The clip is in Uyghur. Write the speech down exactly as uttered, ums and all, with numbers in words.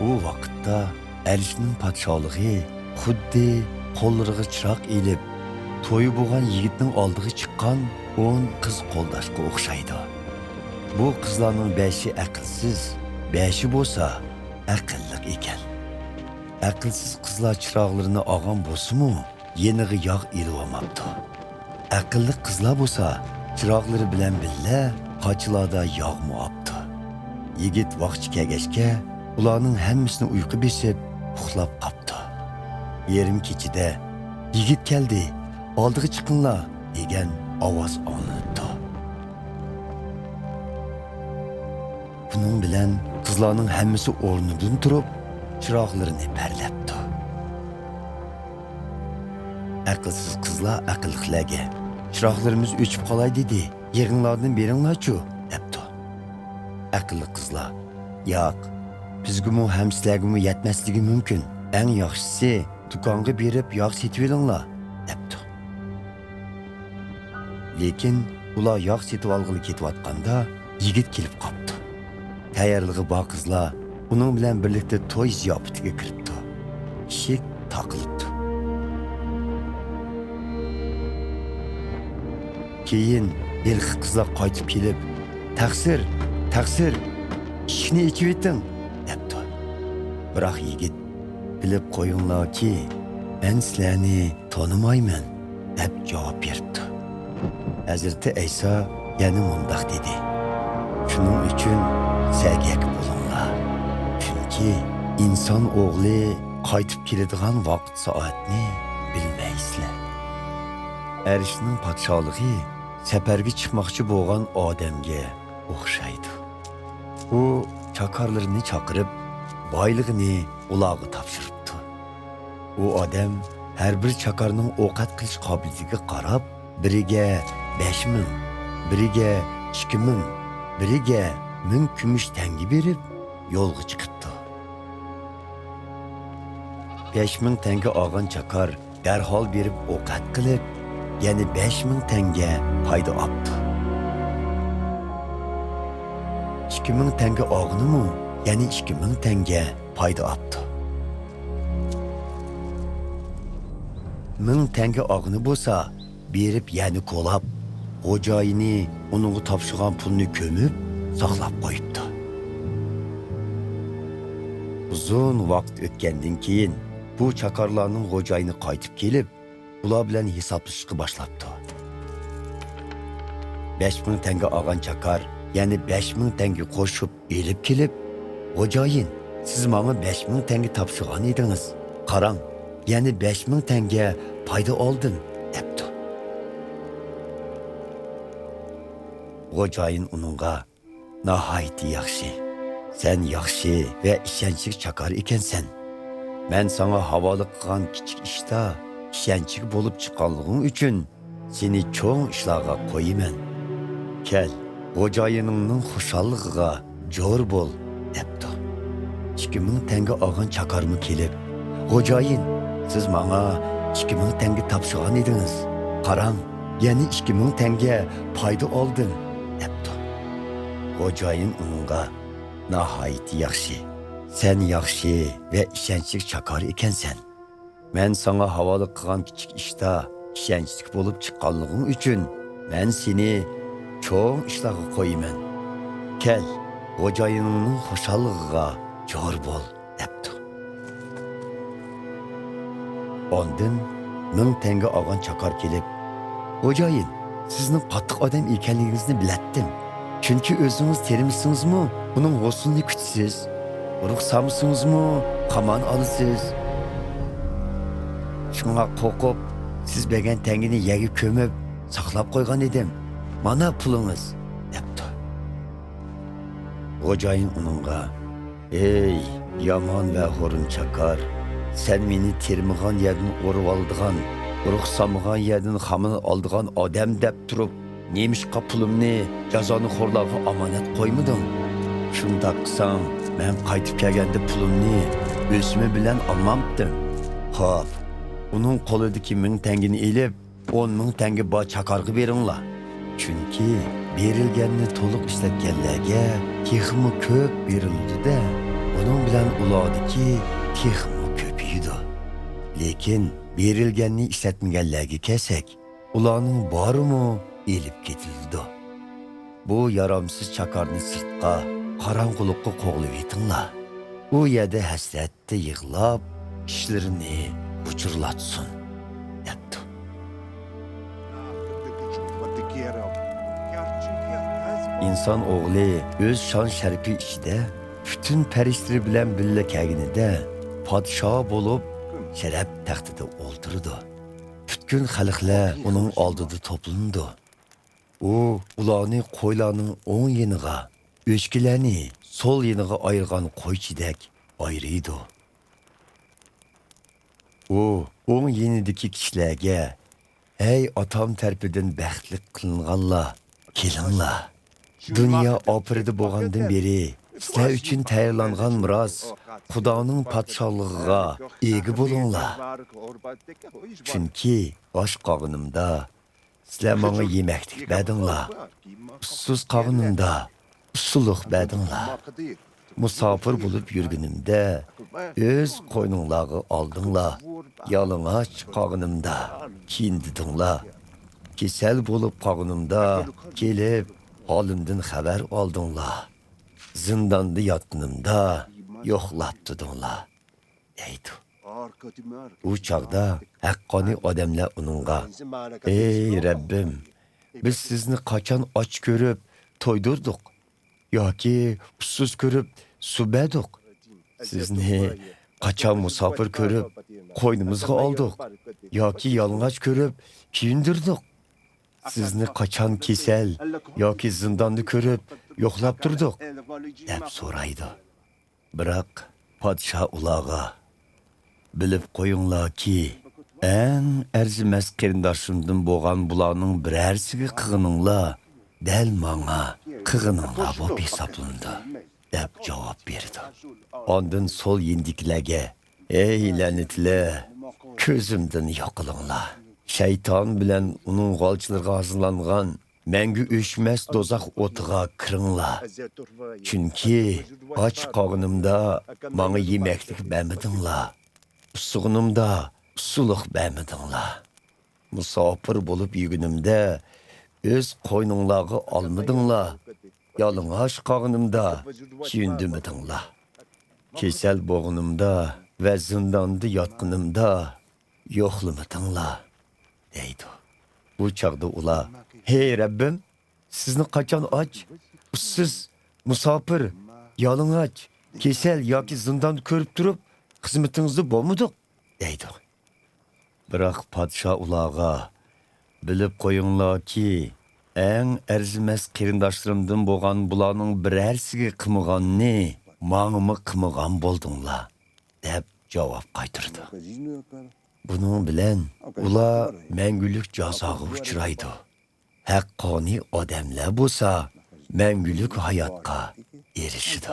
بۇ ۋاقىتتا ئەرشنىڭ پادىشاھلىقى خۇددى قوللىرىغا چىراغ ئېلىپ، تويى بولغان يىگىتنىڭ ئالدىغا چىققان ئون قىز قولداشقا ئوخشايدۇ. بۇ قىزلارنىڭ بەشى ئەقىلسىز، بەشى بولسا ئەقىللىق ئىكەن. ئەقىلسىز قىزلار چىراغلىرىنى ئالغان بولسىمۇ، يېنىغا ياغ ئېلىۋالماپتۇ. ئەقىللىق قىزلار بولسا چىراغلىرى بىلەن بىللە قاچىلاردا ياغمۇ ئاپتۇ. يىگىت ۋاقچى كەلگەچكە، ئۇلارنىڭ ھەممىسىنى ئۇيقۇ بېسىپ، ئۇخلاپ قاپتۇ. يېرىم كېچىدە، «يىگىت كەلدى، ئالدىغا چىقىڭلار» دېگەن ئاۋاز ئاڭلىنىپتۇ. بۇنىڭ بىلەن قىزلارنىڭ ھەممىسى ئورنىدىن تۇرۇپ، چىراغلىرىنى پەرلەپتۇ. ئەقىلسىز قىزلار ئەقىللىقلارغا، «چىراغلىرىمىز ئۆچۈپ قالاي دېدى، يېغىڭلاردىن بېرىڭلارچۇ» دەپتۇ. ئەقىللىق قىزلار، «ياق، بىزگىمۇ ھەم سىلەرگىمۇ يەتمەسلىكى مۇمكىن. ئەڭ ياخشىسى، دۇكانغا بېرىپ ياغ سېتىۋېلىڭلار» دەپتۇ. لېكىن ئۇلار ياغ سېتىۋالغىلى كېتىۋاتقاندا، يىگىت كېلىپ قاپتۇ. تەييارلىقى بار قىزلار ئۇنىڭ بىلەن بىرلىكتە توي زىياپىتىگە كىرىپتۇ. ئىشىك تاقىلىپتۇ. كېيىن ھېلىقى قىزلار قايتىپ كېلىپ، «تەقسىر، تەقسىر، ئىشىكنى ئېچىۋېتىڭ» دەپتۇ. بىراق يىگىت، «بىلىپ قويۇڭلاركى، مەن سىلەرنى تونۇمايمەن» دەپ جاۋاب بېرىپتۇ. ھەزرىتى ئەيسا يەنە مۇنداق دېدى، «شۇنىڭ ئۈچۈن سەگەك بولۇڭلار، چۈنكى ئىنسان ئوغلى قايتىپ كېلىدىغان ۋاقىت سائەتنى بىلمەيسىلەر.» ئەرشنىڭ پادىشاھلىقى سەپەرگە چىقماقچى بولغان ئادەمگە ئوخشايدۇ. ئۇ چاكارلىرىنى چاقىرىپ، بايلىقىنى ئۇلارغا تاپشۇرۇپتۇ. ئۇ ئادەم ھەر بىر چاكارنىڭ ئوقەت قىلىش قابىلىيىتىگە قاراپ، بىرىگە بەش مىڭ، بىرىگە ئىككى مىڭ، بىرىگە مىڭ كۈمۈش تەڭگە بېرىپ، يولغا چىقىپتۇ. بەش مىڭ تەڭگە ئالغان چاكار دەرھال بېرىپ ئوقەت قىلىپ، يەنە بەش مىڭ تەڭگە پايدا ئاپتۇ. ئىككى مىڭ تەڭگە ئالغىنىمۇ يەنە ئىككى مىڭ تەڭگە پايدا ئاپتۇ. مىڭ تەڭگە ئالغىنى بولسا، بېرىپ يەنە كولاپ، خوجايىنى ئۇنىڭغا تاپشۇرغان پۇلنى كۆمۈپ، ساقلاپ قويۇپتۇ. ئۇزۇن ۋاقىت ئۆتكەندىن كېيىن، بۇ چاكارلارنىڭ خوجايىنى قايتىپ كېلىپ، ئۇلار بىلەن ھېسابلىشىشقا باشلاپتۇ. بەش مىڭ تەڭگە ئالغان چاكار يەنە بەش مىڭ تەڭگە قوشۇپ ئېلىپ كېلىپ، «خوجايىن، سىز ماڭا بەش مىڭ تەڭگە تاپشۇرغان ئىدىڭىز. قاراڭ، يەنە بەش مىڭ تەڭگە پايدا ئالدىم» دەپتۇ. خوجايىن ئۇنىڭغا، «ناھايىتى ياخشى. سەن ياخشى ۋە ئىشەنچلىك چاكار ئىكەنسەن. مەن ساڭا ھاۋالە قىلغان كىچىك ئىشتا ئىشەنچلىك بولۇپ چىققانلىقىڭ ئۈچۈن سېنى چوڭ ئىشلارغا قويىمەن. كەل، خوجايىنىڭنىڭ خۇشاللىقىغا جور بول» دەپتۇ. ئىككى مىڭ تەڭگە ئالغان چاكارمۇ كېلىپ، «خوجايىن، سىز ماڭا ئىككى مىڭ تەڭگە تاپشۇرغان ئىدىڭىز. قاراڭ، يەنە ئىككى مىڭ تەڭگە پايدا ئالدىم» دەپتۇ. خوجايىن ئۇنىڭغا، «ناھايىتى ياخشى. سەن ياخشى ۋە ئىشەنچلىك چاكار ئىكەنسەن. مەن ساڭا ھاۋالە قىلغان كىچىك ئىشتا ئىشەنچلىك بولۇپ چىققانلىقىڭ ئۈچۈن مەن سېنى چوڭ ئىشلارغا قويىمەن. كەل، خوجايىنىڭنىڭ خۇشاللىقىغا جور بول» دەپتۇ. ئاندىن مىڭ تەڭگە ئالغان چاكار كېلىپ، «خوجايىن، سىزنىڭ قاتتىق ئادەم ئىكەنلىكىڭىزنى بىلەتتىم. چۈنكى ئۆزىڭىز تېرىمىسىڭىزمۇ، ئۇنىڭ ھوسۇلىنى كۈتىسىز. ئۇرۇق سالمىسىڭىزمۇ، قامان ئالىسىز. شۇڭا قورقۇپ، سىز بەرگەن تەڭگىنى يەرگە كۆمۈپ، ساقلاپ قويغان ئىدىم. مانا پۇلىڭىز» دەپتۇ. خوجايىن ئۇنىڭغا، «ئەي، يامان ۋە ھۇرۇن چاكار! سەن مېنى تېرىمىغان يەردىن ئورۇۋالىدىغان، ئۇرۇق سالمىغان يەردىن قامان ئالىدىغان ئادەم دەپ تۇرۇپ، نېمىشقا پۇلۇمنى جازانىخورلارغا ئامانەت قويمىدىڭ؟ شۇنداق قىلساڭ، مەن قايتىپ كەلگەندە پۇلۇمنى ئۆسۈمى بىلەن ئالمامتىم؟» خوپ، ئۇنىڭ قولىدىكى مىڭ تەڭگىنى ئېلىپ، ئون مىڭ تەڭگە بار چاكارغا بېرىڭلار. چۈنكى بېرىلگەننى تولۇق ئىشلەتكەنلەرگە تېخىمۇ كۆپ بېرىلىدۇ-دە. بۇنىڭ بىلەن ئۇلاردىكى تېخىمۇ كۆپىيىدۇ. لېكىن بېرىلگەننى ئىشلەتمىگەنلەرگە كەلسەك، ئۇلارنىڭ بارىمۇ ئېلىپ كېتىلىدۇ. بۇ يارامسىز چاكارنى سىرتقا، قاراڭغۇلۇققا قوغلىۋېتىڭلار. ئۇ يەردە ھەسرەتتە يىغلاپ، ئىچلىرىنى غۇچۇرلاتسۇن، دەپتۇ. ئىنسان ئوغلى ئۆز شان-شەرىپى ئىچىدە پۈتۈن پەرىشتىلەر بىلەن بىللە كەلگىنىدە، پادىشاھ بولۇپ، شەرەپ تەختىدە ئولتۇرىدۇ. پۈتكۈل خەلقلەر ئۇنىڭ ئالدىدا توپلىنىدۇ. ئۇ ئۇلارنى قويلارنىڭ ئوڭ يېنىغا، ئۆچكىلەرنى سول يېنىغا ئايرىغان قويچىدەك ئايرىيدۇ. ئۇ ئوڭ يېنىدىكى كىشىلەرگە، «ھەي، ئاتام تەرىپىدىن بەختلىك قىلىنغانلار، كېلىڭلار! دۇنيا ئاپىرىدە بولغاندىن بېرى سىلەر ئۈچۈن تەييارلانغان مىراس، خۇدانىڭ پادىشاھلىقىغا ئىگە بولۇڭلار! چۈنكى ئاچ قالغىنىمدا سىلەر ماڭا يېمەكلىك بەردىڭلار، ئۇسسۇز قالغىنىمدا ئۇسسۇلۇق بەردىڭلار. مۇساپىر بولۇپ يۈرگىنىمدە ئۆز قوينۇڭلارغا ئالدىڭلار، يالىڭاچ قالغىنىمدا كىيىندۈردۈڭلار. كېسەل بولۇپ قالغىنىمدا كېلىپ ھالىمدىن خەۋەر ئالدىڭلار. زىنداندا ياتقىنىمدا يوقلاپ تۇردۇڭلار، دەيدۇ. ئۇ چاغدا ھەققانىي ئادەملەر ئۇنىڭغا، «ئەي رەببىم، بىز سىزنى قاچان ئاچ كۆرۈپ تويدۇردۇق ياكى ئۇسسۇز كۆرۈپ سۇ بەردۇق؟ سىزنى قاچان مۇساپىر كۆرۈپ قوينىمىزغا ئالدۇق ياكى يالىڭاچ كۆرۈپ كىيىندۈردۇق؟ سىزنى قاچان كېسەل ياكى زىنداندا كۆرۈپ يوقلاپ تۇردۇق؟» دەپ سورايدۇ. بىراق پادىشاھ ئۇلارغا، «بىلىپ قويۇڭلاركى، ئەڭ ئەرزىمەس قېرىنداشلىرىمدىن بولغان بۇلارنىڭ بىرەرسىگە قىلغىنىڭلار دەل ماڭا قىلغىنىڭلار بولۇپ ھېسابلىنىدۇ» دەپ جاۋاب بېرىدۇ. ئاندىن سول يېنىدىكىلەرگە، «ئەي لەنىتلەر، كۆزۈمدىن يوقىلىڭلار! شەيتان بىلەن ئۇنىڭ غالچىلىرىغا ھازىرلانغان مەڭگۈ ئۆچمەس دوزاخ ئوتىغا كىرىڭلار. چۈنكى ئاچ قالغىنىمدا ماڭا يېمەكلىك بەرمىدىڭلار، ئۇسسىغىنىمدا ئۇسسۇلۇق بەرمىدىڭلار. مۇساپىر بولۇپ يۈرگىنىمدە ئۆز قوينۇڭلارغا ئالمىدىڭلار، يالىڭاچ قالغىنىمدا كىيىندۈرمىدىڭلار. كېسەل بولغىنىمدا ۋە زىنداندا ياتقىنىمدا يوقلىمىدىڭلار» دەيدۇ. بۇ چاغدا ئۇلار، «ھەي رەببىم، سىزنى قاچان ئاچ، ئۇسسىز، مۇساپىر، يالىڭاچ، كېسەل ياكى زىنداندا كۆرۈپ تۇرۇپ خىزمىتىڭىزدە بولمىدۇق؟» دەيدۇ. بىراق پادىشاھ ئۇلارغا، «بىلىپ قويۇڭلاركى، ئەڭ ئەرزىمەس قېرىنداشلىرىمدىن بولغان بۇلارنىڭ بىرەرسىگە قىلمىغاننى ماڭىمۇ قىلمىغان بولدۇڭلار» دەپ جاۋاب قايتۇرىدۇ. بۇنىڭ بىلەن ئۇلار مەڭگۈلۈك جازاغا ئۇچرايدۇ. ھەققانىي ئادەملەر بولسا مەڭگۈلۈك ھاياتقا ئېرىشىدۇ.